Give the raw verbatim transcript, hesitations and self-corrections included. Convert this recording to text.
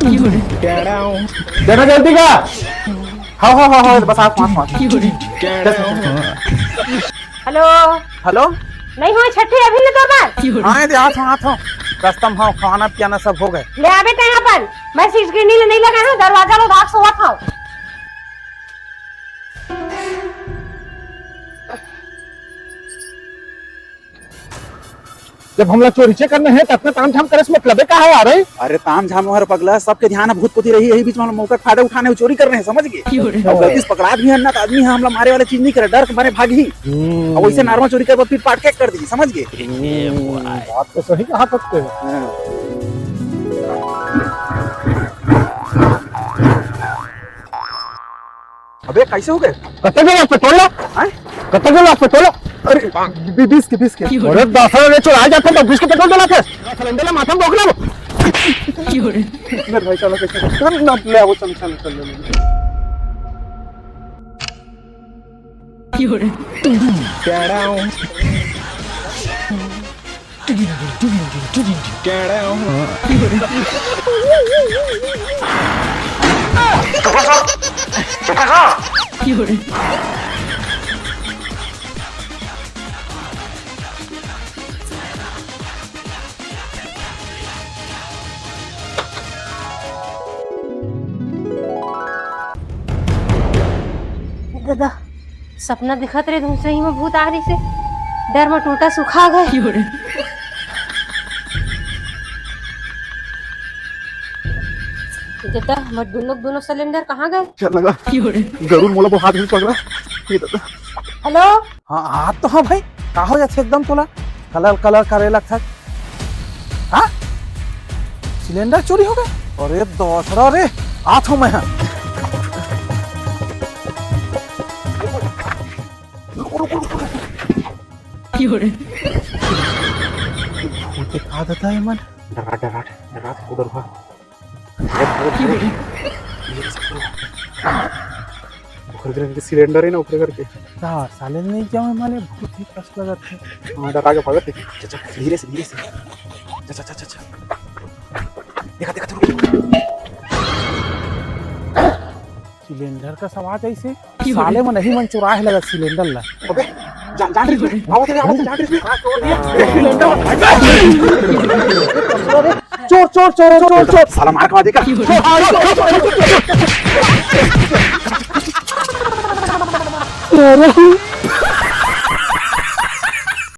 देना जल्दी का। हाँ, हाँ, हाँ, हाँ, बस आप, आप, आप। हेलो। हेलो। नहीं होय छट्ठी अभी ले तोर बर। हाँ, ये दे, आत हँव, आत हँव। रस्ता म हाँ, खाना पियाना सब हो गे। ले आबे तैं अपन। मैं सीढ़ी ले नइ लगाय हँव, दरवाजा लो धाक सोवत हँव। जब हमला चोरी चे करना हे, त अतना ताम झाम करे से मतलब का हे यार? अरे ताम झाम हर पगला, सबके ध्यान भूत कोती रही, यही बीच में हम मौका के फायदा उठाने चोरी करने हे, समझ गे? अउ गलती से पकड़ात भी हन ना, त आदमी ह हमला मारे वाला चीज नइ करे, डर के मारे भागही। हम्म। अउ वैसे normal चोरी करबो, पीट पाट के कर दिही, समझ गे? हम्म, बात तो सही कहा सकते हो। हाँ। अबे, कैसे हो गए? कतक गिलास पेट्रोल ला? हैं? कतक गिलास पेट्रोल ला? अरे, बी-, बीस के, बीस के। अरे, दस रुपये चुरा जाते तो बीस के पेट्रोल डलाते। सिलेंडर ला माथा में भोंक ले वो। मेरे भाई, चलो, कैसे? चल ना, ले आओ, चल, चल, चल, ले, ले। ददा, सपना दिखत रहे, धुन सही में भूत आ रही से, डर में टोटा सुखा गए। ददा, हमर दोनों, दोनों सिलेंडर कहाँ गए? चल लगा। जरूर मोला वो हाथ में पकड़ा। ये ददा। हेलो। हाँ, हाथ तो हाँ भाई, का हो जाथे एकदम तोला? कलर, कलर करे लगथस। हाँ? सिलेंडर चोरी हो गए? अरे दोसरा रे, आत हँव मैं हाँ। रुको, रुको, रुको, रुको। भूत दिखा देता है मन। डरा, डरा, डरा, उधर भाग। ओकर घर के सिलेंडर है ना, ओकरे घर के। का साले नहीं क्या मैं माने भूत ही कस लगत है। हाँ, डरा के भागत है। चल, चल, धीरे से, धीरे से। चल, चल, चल, चल, चल। देखा, देखा, देखा। सिलेंडर का आवाज ऐसे। साले मन नहीं मन चुराए लगा सिलेंडर ला। अबे, जान, जान रही तू। आओ, आओ, जान रही तू। सिलेंडर। चोर, चोर, चोर, चोर, चोर। साला मार खवा देगा। अरे,